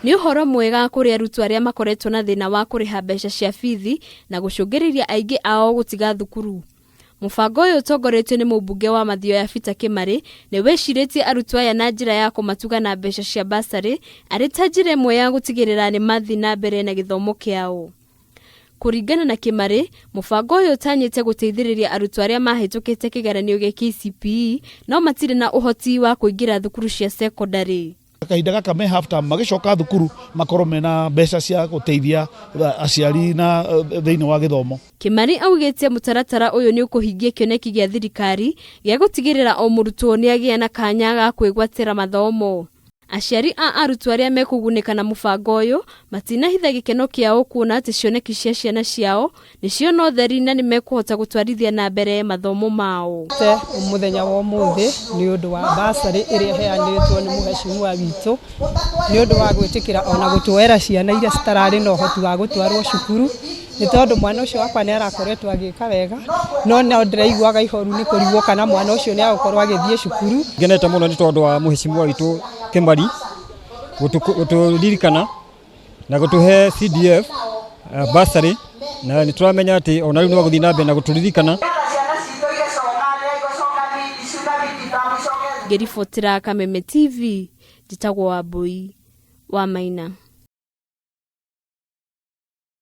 Nĩ ũhoro mwega kũrĩ arutwo arĩa makoretwo na thĩna wa kũrĩha mbeca cia bithi na gũcũngĩrĩria aingĩ ao gũtiga thukuru. Mũbango ũyũ ũtongoretio nĩ mũmbunge wa Mathioya Peter Kĩmarĩ nĩ wĩcirĩtie arutwo aya na njĩra ya kũmatuga na mbeca cia bursary arĩ ta njĩra ĩmwe ya gũtigĩrĩra nĩ mathiĩ na mbere na gĩthomo kĩao. Kũringana na Kĩmarĩ, mũbango ũyũ ũtanyĩte gũteithĩrĩria arutwo arĩa mahĩtũkĩte kĩgeranio gĩa KCPE no matirĩ na ũhoti wa kũingĩra thukuru cia cekondarĩ. Kahinda gaka me half term magĩcoka thukuru makorwo mena mbeca cia gũteithia aciari na thĩinĩ wa gĩthomo. Kĩmari augĩte mũtaratara ũyũ nĩ ũkũhingia kĩoneki gĩa thirikari gĩa gũtigĩrĩra o mũrutwo nĩ agĩa na kanya ga kwĩgwatĩra mathomo. Aciari a arutwo arĩa mekũgunĩka na mũbango ũyũ matinahitha gĩkeno kĩao kuona atĩ cioneki cia ciana ciao nĩ ciona ũtheri na nĩ mekũhota gũtwarithia na mbere mathomo mao. Te mũthenya wa ũmũthĩ nĩ ũndũ wa bursary ĩrĩa ĩheanĩtwo nĩ mũheshimiwa witũ nĩ ũndũ wa gwĩtĩkĩra ona gũtuoera ciana iria citararĩ na ũhoti wa gũtwarwo cukuru nĩ tondũ mwana ũcio wakwa nĩ arakoretwo agĩka wega no no ndĩraiguaga ihoru nĩ kũrigwo kana mwana ũcio nĩ agũkorwo agĩthiĩ cukuru. Ngenete mũno nĩ tondũ wa mũheshimiwa witũ Kĩmari gũtũririkana na gũtũhe CDF bursary na nĩ tũramenya atĩ ona rĩu no agũthiĩ na mbere na gũtũririkana. Ngĩribotera Kameme TV, njĩtagwo Wambũi wa Maina.